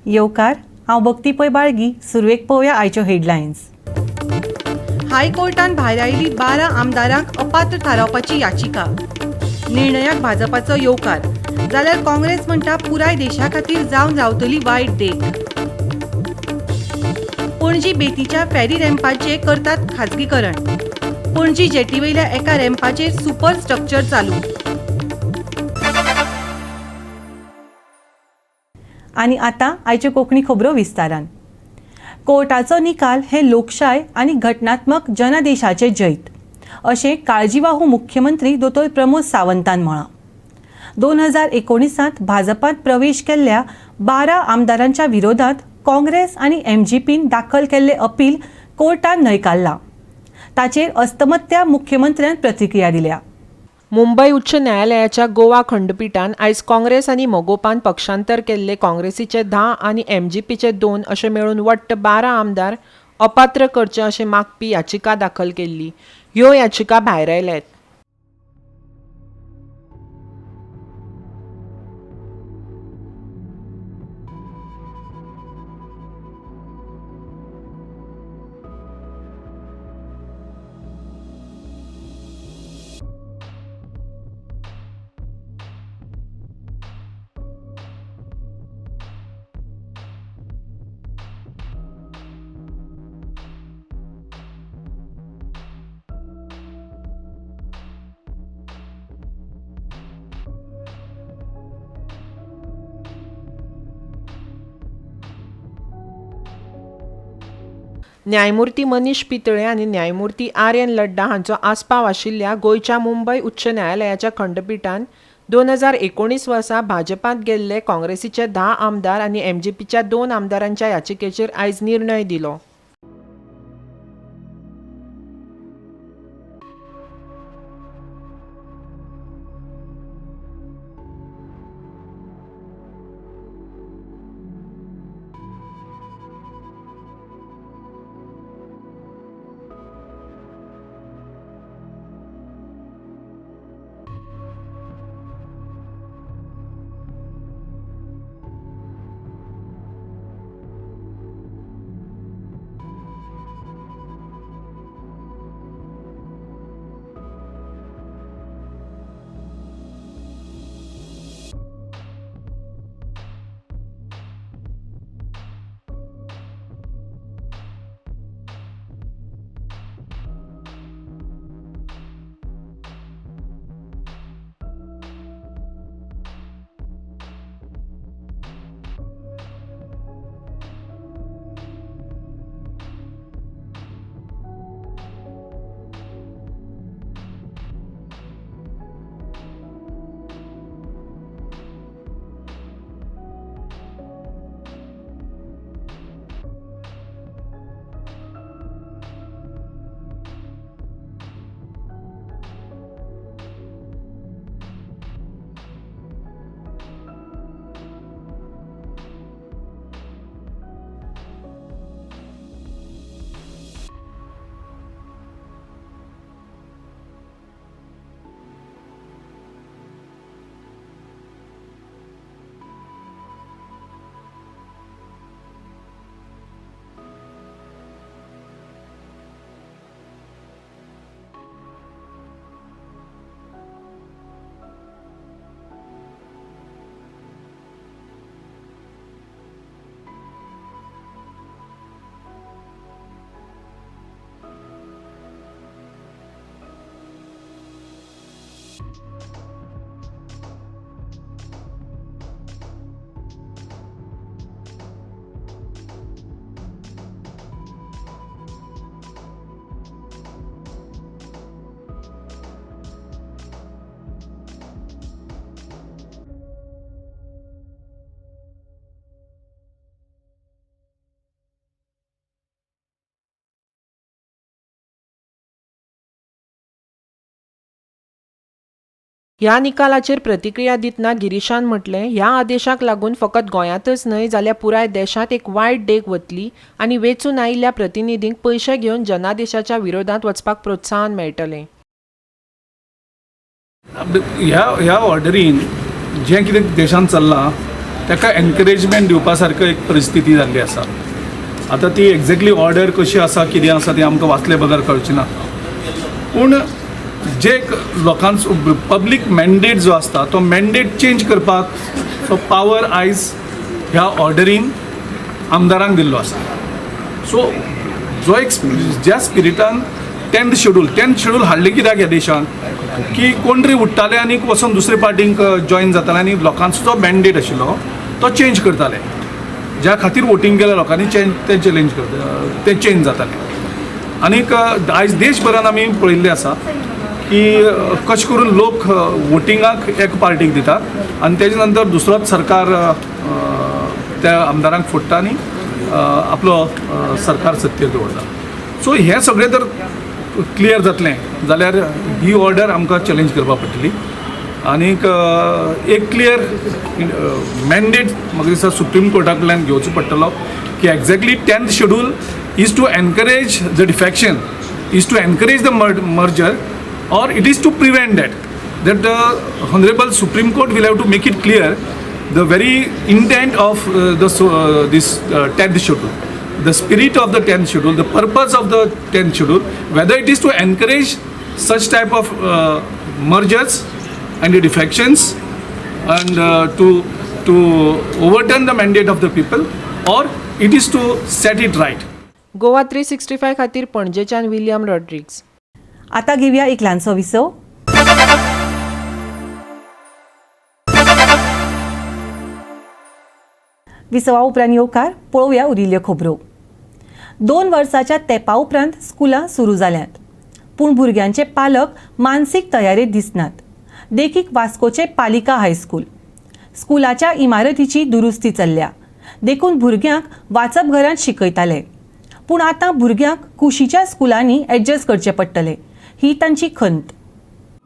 येवकार. हांव भक्ती पै बाळगी. सुरवेक पळोवया आयच्यो हेडलायन्स. हायकोर्टान भायरायली 12 आमदारांक अपात्र थारावपाची याचिका. निर्णयाक भाजपाचो येवकार, जाल्यार काँग्रेस म्हणटा पुराय देशा खातीर जावन रावतली वायट देख. पणजी बेतीच्या फेरी रॅम्पाचें करतात खाजगीकरण. पणजी जेटीवयल्या एका रॅम्पाचेर सुपर स्ट्रक्चर चालू. आनी आतां आयच्यो कोंकणी खबरो विस्तारान. कोर्टाचो निकाल हें लोकशाय आनी घटनात्मक जनादेशाचें जैत अशें काळजीवाहू मुख्यमंत्री दोतोर प्रमोद सावंतान म्हळां. 2019 भाजपांत प्रवेश केल्ल्या 12 आमदारांच्या विरोधात काँग्रेस आनी एमजीपीन दाखल केल्ले अपील कोर्टान न्हयकारलां. ताचेर अस्तमत्या मुख्यमंत्र्यान प्रतिक्रिया दिल्या. मुंबय उच्च न्यायालयाच्या गोवा खंडपिठान आयज काँग्रेस आनी मगोपान पक्षांतर केल्ले काँग्रेसीचे 10 आनी एमजीपीचे 2 अशे मेळून वट्ट 12 आमदार अपात्र करचे अशें मागपी याचिका दाखल केल्ली. ह्यो याचिका भायर आयल्यात. न्यायमूर्ती मनीष पितळे आनी न्यायमूर्ती आर एन लड्डा हांचो आस्पाव आशिल्ल्या गोंयच्या मुंबय उच्च न्यायालयाच्या खंडपिठान 2019 वर्सा भाजपांत गेल्ले काँग्रेसीचे 10 आमदार आनी एमजीपीच्या 2 आमदारांच्या याचिकेचेर आयज निर्णय दिलो. ह्या निकालाचेर प्रतिक्रिया दितना गिरीशान म्हटलें, ह्या आदेशाक लागून फकत गोंयांतच न्हय जाल्यार पुराय देशांत एक वायट देख वतली आनी वेंचून आयिल्ल्या प्रतिनिधींक पयशे घेवन जनादेशाच्या विरोधांत वचपाक प्रोत्साहन मेळटलें. ह्या ऑर्डरीन जें कितें देशांत चल्लां ताका एनकरेजमेंट दिवपा सारको एक परिस्थिती जाल्ली आसा. आतां ती एग्जॅक्टली ऑर्डर कशी आसा, कितें आसा तें आमकां वाचले बगर कळचें ना. पूण जे एक लोकांचो पब्लीक मॅन्डेट जो आसता तो मॅन्डेट चेंज करपाक सो पावर आयज ह्या ऑर्डरीन आमदारांक दिल्लो आसा. सो जो एक ज्या स्पिरिटान 10th schedule हाडलें कित्याक ह्या देशान की कोण तरी उठ्ठाले आनी वचोन दुसरे पार्टींक जॉयन जाताले आनी लोकांचो जो मॅन्डेट आशिल्लो तो चेंज करताले, ज्या खातीर वोटींग केल्या लोकांनी चेंज तें चॅलेंज करता, तें चेंज जातालें. आनीक आयज देशभरान आमी पळयल्लें आसा की कशें करून लोक वोटिंगाक एक पार्टीक दितात आनी तेजे नंतर दुसरोच सरकार त्या आमदारांक फोडटा आनी आपलो सरकार सत्तेर दवरता. सो हें सगळें जर क्लियर जातलें जाल्यार ही ऑर्डर आमकां चॅलेंज करपाक पडटली. आनीक एक क्लियर मॅन्डेट म्हाका दिसता सुप्रीम कोर्टा कडल्यान घेवचो पडटलो की exactly 10th schedule is to encourage the defection, is to encourage the merger, or it is to prevent that. That the Honorable Supreme Court will have to make it clear the very intent of this 10th schedule, the spirit of the 10th schedule, the purpose of the 10th schedule, whether it is to encourage such type of mergers and the defections and to overturn the mandate of the people, or it is to set it right. Goa 365 खातीर पणजेच्यान William Rodrigues. आता घेवया एक ल्हानसो विसव. विसवा उपरांत येवकार. पळोवया उरिल्ल्यो खबरो. 2 वर्साच्या तेंपा उपरांत स्कुलां सुरू जाल्यांत, पूण भुरग्यांचे पालक मानसीक तयारेंत दिसनात. देखीक वास्कोचे पालिका हायस्कूल. स्कुलाच्या इमारतीची दुरुस्ती चल्ल्या, देखून भुरग्यांक वाचपघरांत शिकयताले, पूण आतां भुरग्यांक कुशीच्या स्कुलांनी एडजस्ट करचें पडटलें, ही तांची खंत.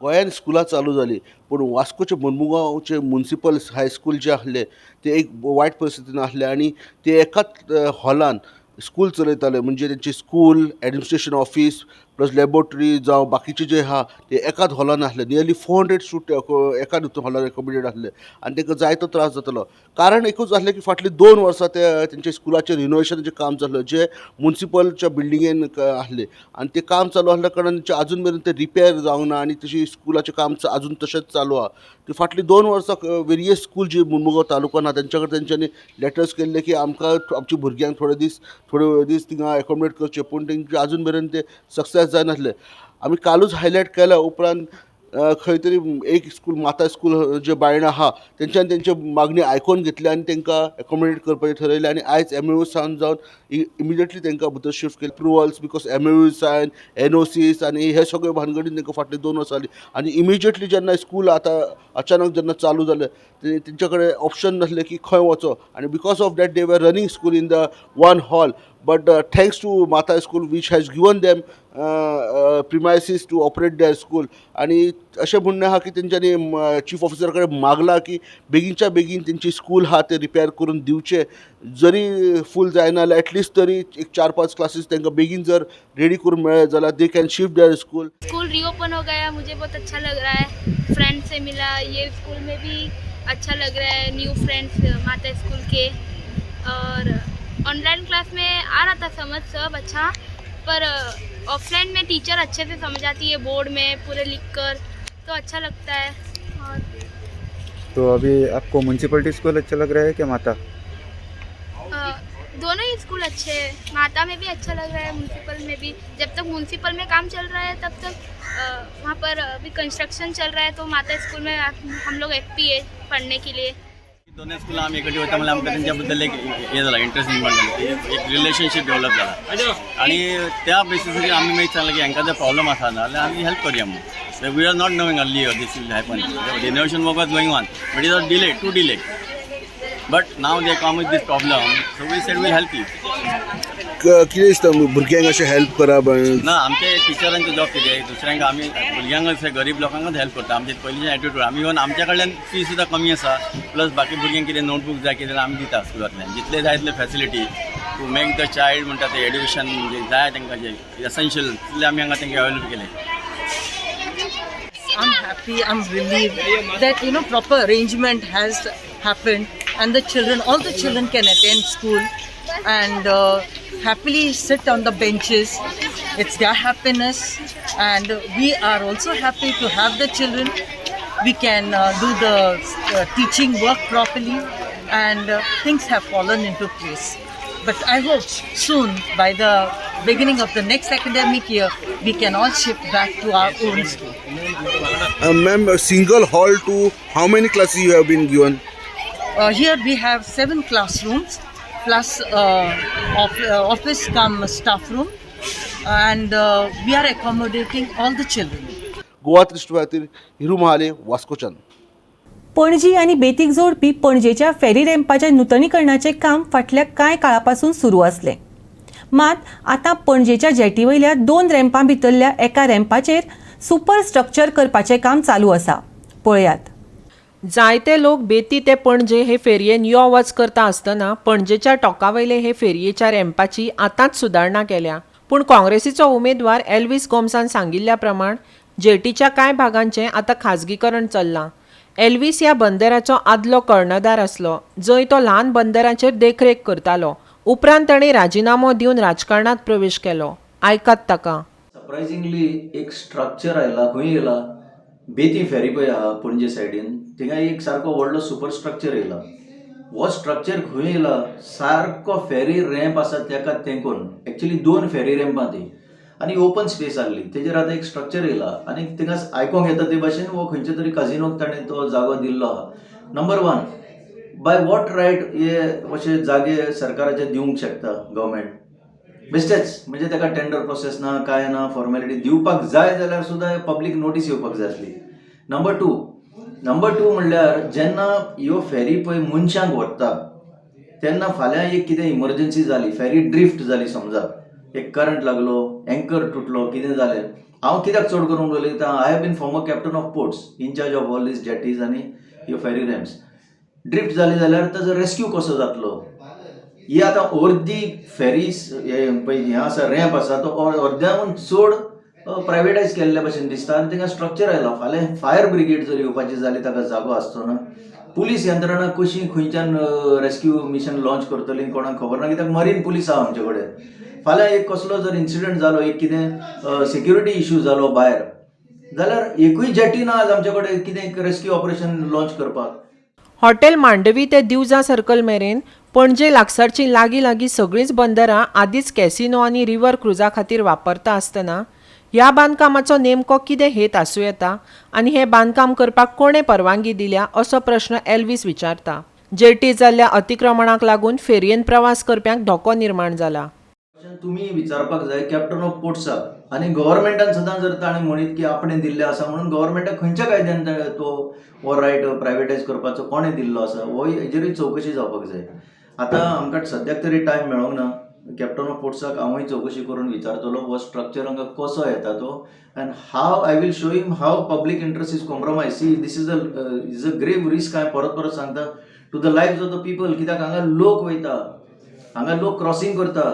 गोंयान स्कुलां चालू जालीं, पूण वास्कोचे मुरमुगांवचे मुन्सिपल हायस्कूल जे आहले ते एक वायट परिस्थितीन आहले आनी ते एकाच हॉलान स्कूल चलयताले. म्हणजे तेंचे school, administration office plus laboratory जावं बाकीचे जे आहा ते एकाच हॉलान आहले. नियरली 400 स्टुडंट एकाच हॉलान एकोमोडेट आहले आनी तांकां जायतो त्रास जातालो. कारण एकूच आहलें की फाटलीं 2 वर्सां ते तेंच्या स्कुलाचें रिनोवेशनाचें काम जाल्लें, जें मुन्सिपलच्या बिल्डिंगेन आहलें आनी तें काम चालू आहल्या कारणान तेंचें आजून मेरेन तें रिपेर जावंक ना आनी तशी स्कुलाचें काम आजून तशेंच चालू आहा. ती फाटलीं 2 वर्सां वेरियस स्कूल जी मुरमुगांव तालुक्यान आहा तेंच्या कडेन तेंच्यांनी लेटर्स केल्ले की आमकां आमच्या भुरग्यांक थोडे दीस थिंगा एकोमोडेट करचें, पूण तेंचे आजून मेरेन ते सक्सेस जायनासले. आमी कालूच हायलायट केल्या उपरांत खंय तरी एक स्कूल, माता स्कूल जे बायणा आहा, तेंच्यान तेंच्यो मागणी आयकोन घेतली आनी तांकां एकोमोडेट करपाचें थरयलें आनी आयज एमएयू सावन जावन इमिजिएटली तांकां भितर शिफ्ट केलें. Approvals, because MOU sign, NOCs आनी हे सगळे भानगडीन तांकां फाटली 2 वर्सां जालीं आनी इमिजिएटली जेन्ना स्कूल आतां अचानक जेन्ना चालू जालें, ते तेंच्या कडेन ऑप्शन नासलें की खंय वचो आनी because of that they were running school in the one hall. But thanks to Mata School, which has given them premises to operate their school. आनी अशें म्हणणें आहा की तेंच्यांनी चीफ ऑफिसर कडेन मागलां की बेगीनच्या बेगीन तेंची स्कूल आहा ते रिपेर करून दिवचे. जरी फूल जायना जाल्यार एटलिस्ट तरी एक चार पांच क्लासीस तांकां बेगीन जर रेडी करून मेळ्ळे जाल्यार they can shift their school. School reopen हो गया, मुझे बहुत अच्छा लग रहा है. फ्रेंड से मिला, ये स्कूल में भी अच्छा लग रहा है, न्यू फ्रेंड्स माता स्कूल के. और ऑनलाइन क्लास में आ रहा था समझ सब अच्छा, पर ऑफलाइन में टीचर अच्छे से समझाती है, बोर्ड में पूरे लिख कर, तो अच्छा लगता है. और तो अभी आपको म्यूनसिपलिटी स्कूल अच्छा लग रहा है क्या माता? दोनों ही स्कूल अच्छे हैं. माता में भी अच्छा लग रहा है, म्यूनसिपल में भी. जब तक म्यूनसिपल में काम चल रहा है तब तक वहाँ पर अभी कंस्ट्रक्शन चल रहा है, तो माता स्कूल में हम लोग एफपी है पढ़ने के लिए. दोनूय स्कुलां आमी एकटी वयता म्हणल्यार आमकां तेंच्या बद्दल एक हें जाला, इंट्रस्ट निर्माण जालें, एक रिलेशनशीप डेवलप जाला आनी त्या बेसिसाचेर आमी मागीर सांगलें की हांकां जर प्रॉब्लम आसा जाल्यार आमी हेल्प करया म्हणून. We are not knowing early this will happen. Renovation work was going on, but is delay to delay, but now they come with this problem, so we said we'll help you. कितें दिसता, भुरग्यांक अशें help करप? ना, आमचे टिचरांचो job कितें, दुसऱ्यांक आमी भुरग्यांक अशें गरीब लोकांकच हेल्प करता. आमचे पयलींचे एटिट्यूड, आमी इवन आमच्या कडल्यान फी सुद्दां कमी आसा. प्लस बाकी भुरग्यांक कितें नोटबूक जाय कितें आमी दिता स्कुलांतल्यान. जितले जाय तितले facility to make the child म्हणटा ते एड्युकेशन जे जाय तांकां, जे एसेन्शियल, तितलें आमी हांगा तांकां अवेलेबल केलें. I'm happy, I'm relieved that proper arrangement has happened. and the children, all the children can attend school and happily sit on the benches. It's their happiness, and we are also happy to have the children. We can do the teaching work properly, and things have fallen into place. But I hope soon, by the beginning of the next academic year, we can all shift back to our own school. Ma'am, single hall to how many classes you have been given? Here we have 7 classrooms plus office cum staff room, and we are accommodating all the children. Goa 365 खातीर हिरू महाले, वास्कोच्यान. पणजी आनी बेतीक जोडपी पणजेच्या फेरी रॅम्पाच्या नुतनीकरणाचें काम फाटल्या कांय काळा पासून सुरू आसलें. मात आतां पणजेच्या जेटी वयल्या 2 रॅम्पां भितरल्या एका रॅम्पाचेर सुपर स्ट्रक्चर करपाचें काम चालू आसा. पळयात. जायते लोक बेती ते पणजे हे फेरयेन यो वच करता आसतना पणजेच्या टोकावयले हे फेरयेच्या रॅम्पाची आतांच सुदारणा केल्या. पूण काँग्रेसीचो उमेदवार एल्वीस गोम्सान सांगिल्ल्या प्रमाण जेटीच्या कांय भागांचें आतां खाजगीकरण चल्लां. एल्वीस ह्या बंदराचो आदलो कर्णधार आसलो, जंय तो ल्हान बंदराचेर देखरेख करतालो. उपरांत ताणें राजिनामो दिवन राजकारणांत प्रवेश केलो. आयकात ताका. सरप्रायझिंगली एक स्ट्रक्चर आयला. खंय येयला? बेती फेरी पळय आहा पणजे सायडीन, थिंगा एक सारको व्हडलो सुपर स्ट्रक्चर येयला. हो स्ट्रक्चर खंय येयला? सारको फेरी रॅम्प आसा तेका तेंकून. एक्चुली 2 फेरी रॅम्पां ती आनी ओपन स्पेस आहली, तेजेर आतां एक स्ट्रक्चर येयला आनी थिंगा आयकोंक येता ते भाशेन हो खंयच्या तरी काजिनोक ताणें तो जागो दिल्लो आहा. Number 1, by what right हे अशे जागे सरकाराचे दिवंक शकता गव्हर्मेंट? बेश्टेच म्हणजे ताका टेंडर प्रोसेस ना, काय ना, फॉर्मेलिटी दिवपाक जाय जाल्यार सुद्दां पब्लीक नोटीस येवपाक जाय आसली. नंबर टू म्हणल्यार जेन्ना ह्यो फेरी पळय मनशांक व्हरता तेन्ना फाल्यां एक कितें इमर्जन्सी जाली, फेरी ड्रिफ्ट जाली, समजा एक करंट लागलो, एंकर तुटलो, कितें जालें. हांव कित्याक चड करून उलयतां, I have been former captain of ports, in charge of all these jetties आनी ह्यो फेरी रॅम्प्स. ड्रिफ्ट जाली जाल्यार ताजो रेस्क्यू कसो जातलो? ही आतां अर्दी फेरीस हे पळय हें आसा, रॅम्प आसा तो अर्द्याहून चड प्रायवेटायज केल्ले भशेन दिसता आनी थिंगा स्ट्रक्चर आयला. फाल्यां फायर ब्रिगेड जर येवपाची जाली ताका जागो आसचो ना. पुलीस यंत्रणा कशी खंयच्यान रेस्क्यू मिशन लॉन्च करतली कोणाक खबर ना, कित्याक मरीन पुलीस आहा आमचे कडेन. फाल्यां एक कसलो जर इन्सिडंट जालो, एक कितें सिक्युरिटी इशू जालो भायर जाल्यार एकूय जेटी ना आज आमचे कडेन कितें रेस्क्यू ऑपरेशन लॉन्च करपाक. हॉटेल मांडवी ते दिवजा सर्कल मेरेन पणजे लागसारचीं लागीं लागीं सगळींच बंदरां आदींच कॅसिनो आनी रिव्हर क्रुजा खातीर वापरता आसतना ह्या बांदकामाचो नेमको कितें हेत आसूं येता आनी हें बांदकाम करपाक कोणें परवानगी दिल्या असो प्रश्न एल्वीस विचारता. जेटी जाल्ल्या अतिक्रमणाक लागून फेरयेन प्रवास करप्यांक धोको निर्माण जाला. तुमी विचारपाक जाय कॅप्टन ऑफ पोर्ट्साक आनी गव्हर्मेंटान सदां जर ताणें म्हणीत की आपणें दिल्लें आसा म्हणून गव्हर्मेंटाक खंयच्या कायद्यान तो हो रायट प्रायवेटायज करपाचो कोणें दिल्लो आसा हो हेजेरूय चवकशी जावपाक जाय. आतां आमकां सद्याक तरी टायम मेळोंक ना. कॅप्टन ऑफ पोर्ट्साक हांवूय चवकशी करून विचारतलो हो स्ट्रक्चर हांगा कसो येता तो, and how I will show him how public interest is compromise. See, this is a grave risk. हांवें परत परत सांगता to the life of the people, कित्याक हांगा लोक वयता, हांगा लोक क्रॉसिंग करता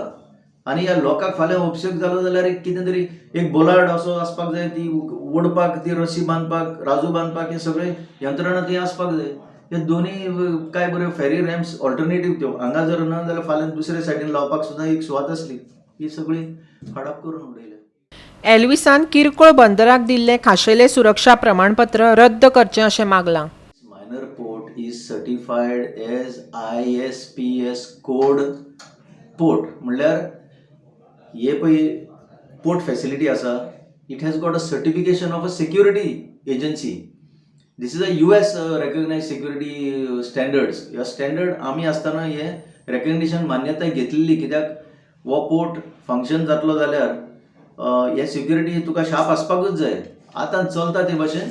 आनी ह्या लोकांक फाल्यां अपशेक जालो जाल्यार एक कितें तरी एक बोलार्ड असो आसपाक जाय, ती ओडपाक, ती रशी बांदपाक, राजू बांदपाक, हे सगळे यंत्रणा ती आसपाक जाय. हे दोनूय काय बऱ्यो फेरी रॅम्प्स ऑल्टरनेटीव त्यो हांगा जर ना जाल्यार फाल्यां दुसरे सायडीन लावपाक सुद्दां एक सुवात आसली, ही सगळी हडप करून उडयल्या. एल्विसान किरकोळ बंदराक दिल्लें खाशेलें सुरक्षा प्रमाणपत्र रद्द करचें अशें मागलां. Minor port is certified as ISPS code port, म्हणल्यार हे पळय पोर्ट फॅसिलिटी आसा, it has got a certification of a security agency. This is a US recognise security standards. ह्या स्टँडर्ड आमी आसतना हे रेकग्निशन मान्यताय घेतलेली, कित्याक हो पोर्ट फंक्शन जातलो जाल्यार हे सिक्युरिटी तुका शार्प आसपाकूच जाय. आतां चलता ते भाशेन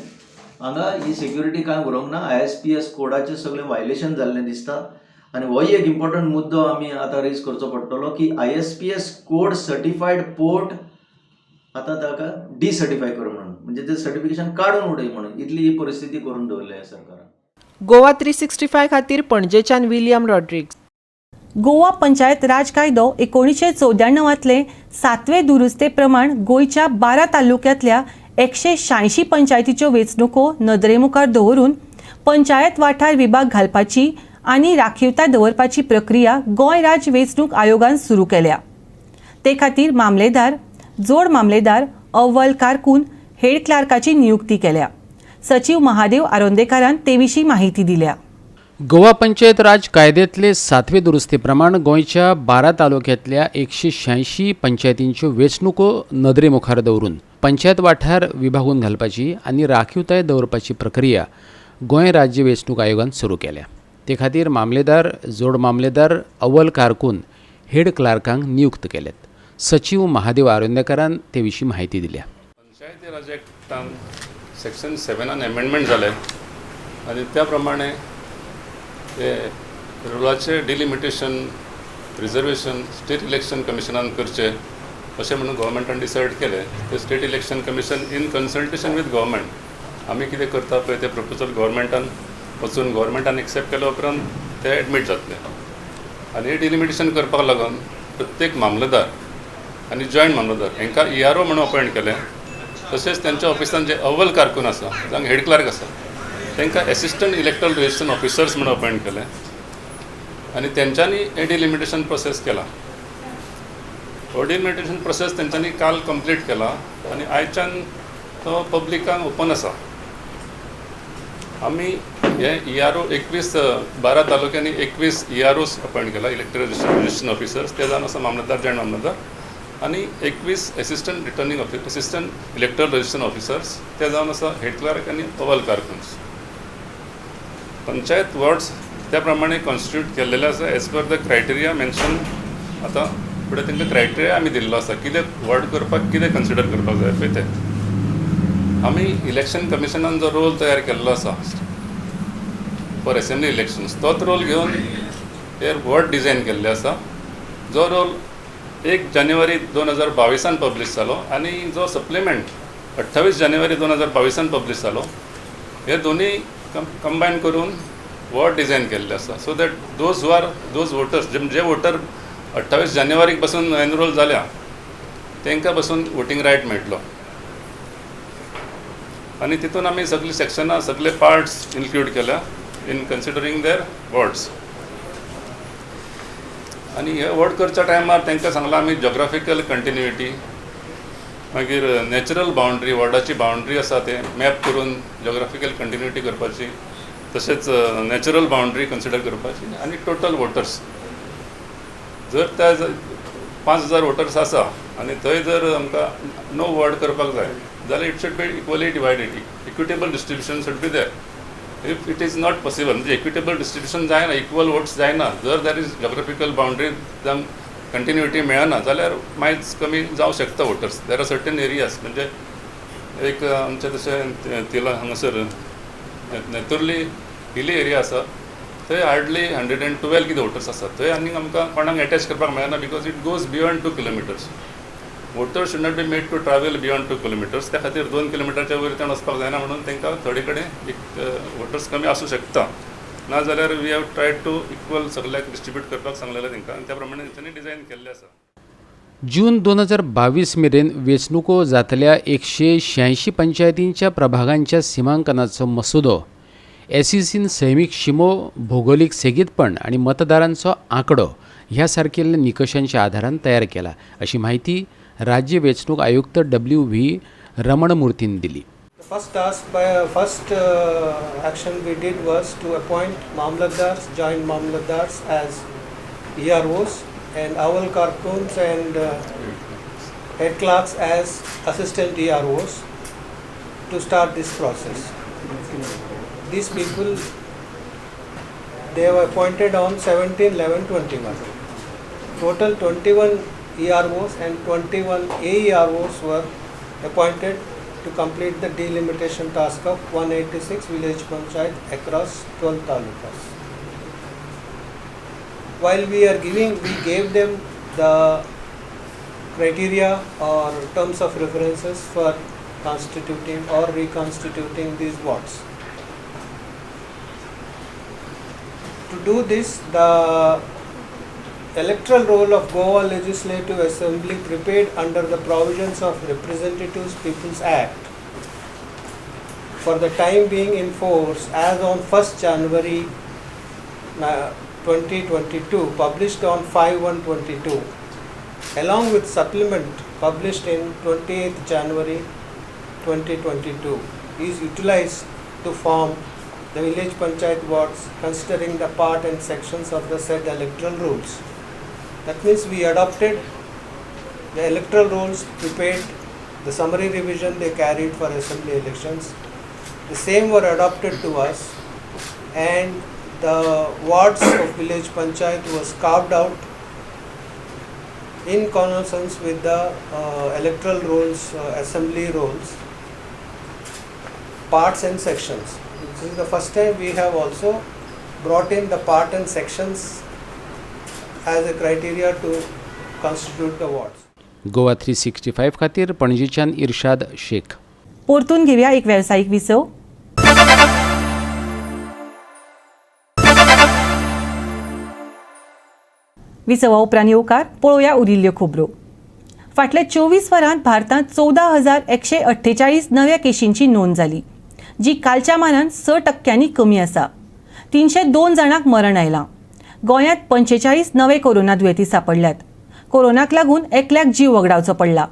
हांगा ही सिक्युरिटी कांय उरोंक ना. ISPS कोडाचें सगळें वायलेशन जाल्लें दिसता आनी होय एक इम्पॉर्टंट मुद्दो आमी आतां रेज करचो पडटलो की ISPS code certified port आतां ताका डिसर्टिफाय कर म्हणून, म्हणजे तें सर्टिफिकेशन काडून उडय म्हणून, इतली ही परिस्थिती करून दवरल्या सरकारान. गोवा 365 खातीर पणजेच्यान विलियम रॉड्रिग्स. गोवा पंचायत राज कायदो 1994 सातवे दुरुस्ते प्रमाण गोंयच्या 12 तालुक्यांतल्या 186 पंचायतीच्यो वेंचणुको नदरेमुखार दवरून पंचायत वाठार विभाग घालपाची आनी राखीवता दवरपाची प्रक्रिया गोंय राज्य वेंचणूक आयोगान सुरू केल्या. ते खातीर मामलेदार, जोड मामलेदार, अव्वल कारकून, हेड क्लार्काची नियुक्ती केल्या. सचिव महादेव आरोंदेकारान ते विशीं माहिती दिल्या. गोवा पंचायत राज कायद्यांतले 7वे दुरुस्ती प्रमाण गोंयच्या 12 तालुक्यांतल्या 186 पंचायतींच्यो वेंचणुको नदरे मुखार दवरून पंचायत वाठार विभागून घालपाची आनी राखीवताय दवरपाची प्रक्रिया गोंय राज्य वेंचणूक आयोगान सुरू केल्या. ते खातीर मामलेदार, जोड मामलेदार, अव्वल कारकून, हेड क्लार्कांक नियुक्त केल्यात. सचिव महादेव आरोंदेकारान ते विशीं माहिती दिल्या. पंचायती राज एक्टान सेक्शन 7 अमेंडमेंट जाले आनी त्या प्रमाणे हे रोलाचे डिलिमिटेशन रिजर्वेशन स्टेट इलेक्शन कमिशनान करचे अशें म्हणून गव्हर्मेंटान डिसायड केलें. ते state election commission in consultation with government आमी कितें करता पळय तें प्रपोजल गव्हर्मेंटान वचून गव्हर्मेंटान एक्सेप्ट केल्या उपरांत ते एडमीट जातले. आनी हे डिलिमिटेशन करपाक लागून प्रत्येक मामलेदार आनी जॉयंट मामलेदार हांकां ERO म्हणून अपॉयंट केलें. तशेंच तेंच्या ऑफिसान जे अव्वल कारकून आसा, जांकां हेड क्लार्क आसा, तांकां एसिस्टंट इलेक्ट्रल रजिस्ट्रेशन ऑफिसर्स म्हणून अपॉयंट केलें आनी तेंच्यांनी हे डिलिमिटेशन प्रोसेस केला. हो डिलिमिटेशन प्रोसेस तेंच्यांनी काल कंप्लीट केला आनी आयच्यान तो पब्लिकांक ओपन आसा. आमी हे ERO 21 12 तालुक्यांनी 21 EROs appoint केला, इलेक्ट्रल रजिस्ट्रेशन ऑफिसर्स. ते जावन आसा मामलेदार, जॉयंट मामलेदार आनी 21 assistant returning officer, assistant electoral registration officers, ते जावन आसा हेड क्लार्क आनी अव्वल कारकून्स. पंचायत वॉर्ड्स त्या प्रमाणे कॉन्स्टिट्यूट केल्लेले आसा as per the criteria mention. आतां फुडें तांकां क्रायटेरिया आमी दिल्लो आसा कितें वॉर्ड करपाक कितें कन्सिडर करपाक जाय पळय तें. आमी इलेक्शन कमिशनान जो रोल तयार केल्लो आसा फॉर एसेंब्ली इलेक्शन्स तोच रोल घेवन हे वॉर्ड डिजायन केल्ले आसा. जो रोल 1 जानेवारी 2022 पब्लीश जालो आनी जो सप्लिमेंट 28 जानेवारी 2022 पब्लीश जालो, हे दोनूय कंबायन करून वॉर्ड डिजायन केल्ले आसा. So that those who are those voters J voter 28 जानेवारीक पासून एनरोल जाल्या तांकां पासून वोटींग रायट मेळटलो. आनी तितून आमी सगळीं सेक्शनां सगळे पार्ट्स इन्क्लूड केल्या इन कन्सिडरींग there wards. आनी हे वॉर्ड करच्या टायमार तांकां सांगलां आमी जोग्राफिकल कंटिन्युइटी, मागीर नॅचरल बावंड्री, वॉर्डाची बावंड्री आसा ते मॅप करून जोग्राफिकल कंटिन्युइटी करपाची, तशेंच नॅचरल बावंड्री कन्सिडर करपाची आनी टोटल वोटर्स. जर त्या 5000 वोटर्स आसा आनी थंय जर आमकां 9 वॉर्ड करपाक जाय जाल्यार it should be equally divided, equitable distribution should be there. If it is not possible म्हणजे इक्विटेबल डिस्ट्रिब्युशन जायना, इक्वल वोट्स जायना, जर there is geographical boundary जावं कंटिन्युइटी मेळना जाल्यार मायज कमी जावं शकता voters. There are certain areas म्हणजे एक आमचें तशें तिला हांगासर नेतुर्ली हिली एरिया आसा थंय हार्डली 112 कितें वोटर्स आसात. थंय आनी आमकां कोणाक एटॅच करपाक मेळना because it goes beyond 2 kilometres. Voters should not be made to travel beyond 2 kilometres. त्या खातीर 2 किलोमिटरच्या वयर तें वचपाक जायना म्हणून तांकां थोडे कडेन एक वोटर्स कमी आसूं शकता. ना जाल्यार we have tried to equal सगळ्याक डिस्ट्रिब्यूट करपाक सांगलेलें तांकां आनी त्या प्रमाणे तेंच्यांनी डिजायन केल्लें आसा. जून 2022 मेरेन वेंचणुको जातल्या 186 पंचायतींच्या प्रभागांच्या सिमांकनाचो मसुदो SECन सैमीक शिमो, भौगोलीक सेगीतपण आनी मतदारांचो आंकडो ह्या सारकिल्ल्या निकशांच्या आधारान तयार केला अशी माहिती राज्य वेंचणूक आयुक्त WV रमणमूर्तीन दिली. First task by first action we did was to appoint mamlatdars, joint mamlatdars as EROs and Awal Karkuns and head clerks as assistant EROs to start this process. These people, they were appointed on 17/11/21. Total 21 EROs and 21 AEROs were appointed to complete the delimitation task of 186 village panchayat across 12 talukas. While we are giving, we gave them the criteria or terms of references for constituting or reconstituting these wards. To do this, the electoral roll of Goa Legislative Assembly prepared under the provisions of Representatives People's Act for the time being in force as on 1st January 2022 published on 5/1/22 along with supplement published in 28th January 2022 is utilized to form the village panchayat wards considering the part and sections of the said electoral rules. That means we adopted the electoral rules, prepared the summary revision they carried for assembly elections. The same were adopted to us, and the wards of village panchayat was carved out in consonance with the electoral rolls, assembly rolls, parts and sections. This is the first time we have also brought in the part and sections as a criteria to constitute the wards. Goa 365 खातीर पणजीच्यान इर्शाद शेख. परतून घेवया एक वेवसायीक विसव. विसवा उपरांत येवकार पळोवया उरिल्ल्यो खबरो. फाटल्या 24 वरांत भारतांत 14,148 नव्या केशींची नोंद जाली, जी कालच्या मानान 6% कमी आसा. 302 जाणांक मरण आयलां. गोंयांत 45 नवे कोरोना दुयेंती सापडल्यात. कोरोनाक लागून एकल्याक जीव वगडावचो पडला.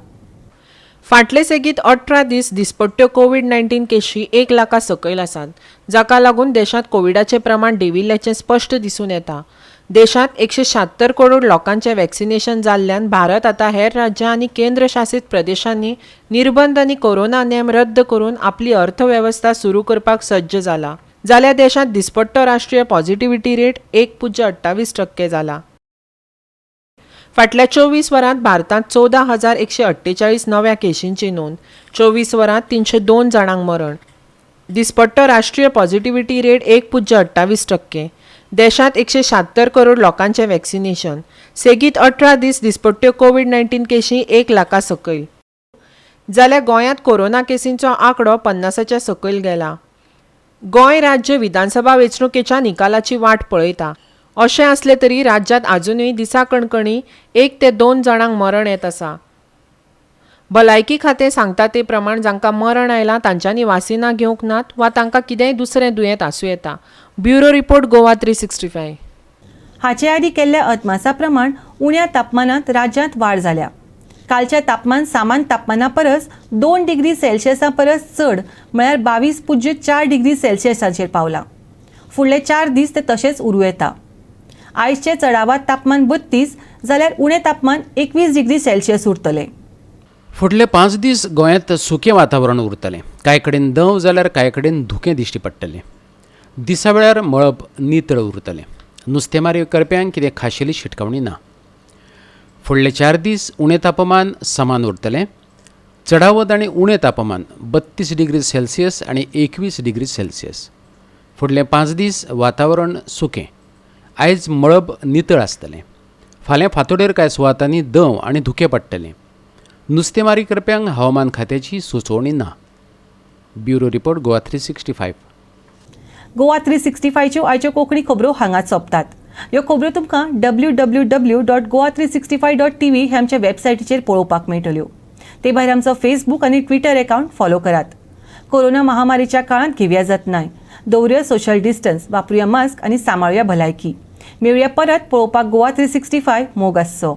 फाटले सेगीत 18 दीस दिसपट्ट्यो कोवीड-19 केशी 1 लाखा सकयल आसात, जाका लागून देशांत कोविडाचें प्रमाण देंविल्ल्याचें स्पश्ट दिसून येता. देशांत 176 करोड लोकांचें वॅक्सिनेशन जाल्ल्यान भारत आतां हेर राज्यां आनी केंद्रशासीत प्रदेशांनी निर्बंध आनी कोरोना नेम रद्द करून आपली अर्थवेवस्था सुरू करपाक सज्ज जाला. जाल्यार देशांत दिसपट्टो राष्ट्रीय पॉझिटिव्हिटी रेट 1.28% जाला. फाटल्या 24 वरांत भारतांत 14,148 नव्या केशींची नोंद, 24 वरांत 302 जाणांक मरण. दिसपट्टो राष्ट्रीय पॉझिटिव्हिटी रेट 1.28%. देशांत 176 करोड लोकांचें वॅक्सिनेशन. सेगीत 18 दीस दिसपट्ट्यो कोवीड-19 केशी 1 लाखा सकयल. जाल्यार गोंयांत कोरोना केसींचो आंकडो 50च्या सकयल गेला. गोंय राज्य विधानसभा वेंचणुकेच्या निकालाची वाट पळयता. अशें आसलें तरी राज्यांत आजुनूय दिसा कणकणी 1 ते 2 जाणांक मरण येत आसा. भलायकी खातें सांगता ते प्रमाण जांकां मरण आयलां तांच्यांनी वासिनां घेवंक नात वा तांकां कितेंय दुसरें दुयेंत आसूं येता. Bureau report, Goa 365. हाचे आदीं केल्ल्या अदमासा प्रमाण उण्या तापमानांत राज्यांत वाड जाल्या. कालच्या तापमान सामान्य तापमाना परस 2 डिग्री सेल्सियसा परस चड म्हळ्यार 22.4 डिग्री सेल्सियसाचेर पावलां. फुडले 4 दीस ते तशेंच उरूं येता. आयजचें चडावात तापमान 32 जाल्यार उणें तापमान 21 डिग्री सेल्सियस उरतलें. फुडले 5 दीस गोंयांत सुकें वातावरण उरतलें. कांय कडेन दंव जाल्यार कांय कडेन धुकें दिश्टी पडटलें. दिसा वेळार मळब नितळ उरतलें. नुस्तेमारी करप्यांक कितें खाशेली शिटकावणी ना. फुडले 4 दीस उणें तापमान समान उरतलें. चडावत आनी उणें तापमान 32 डिग्री सेल्सियस आनी 21 डिग्री सेल्सियस. फुडले 5 दीस वातावरण सुकें. आयज मळब नितळ आसतलें. फाल्यां फांतोडेर कांय सुवातांनी दंव आनी धुकें पडटलें. नुस्तेमारी करप्यांक हवामान खात्याची सुचोवणी ना. Bureau report, Goa 365. Goa 365च्यो आयच्यो कोंकणी खबरो हांगाच सोंपतात. ह्यो खबरो तुमकां www.goa365.tv हे आमच्या वेबसायटीचेर पळोवपाक मेळटल्यो. ते भायर आमचो फेसबूक आनी ट्विटर अकावंट फॉलो करात. कोरोना महामारीच्या काळांत घेवया जतनाय, दवरुया सोशल डिस्टन्स, वापरुया मास्क आनी सांबाळुया भलायकी. मेळुया परत पळोवपाक गोवा 365. मोग आसचो.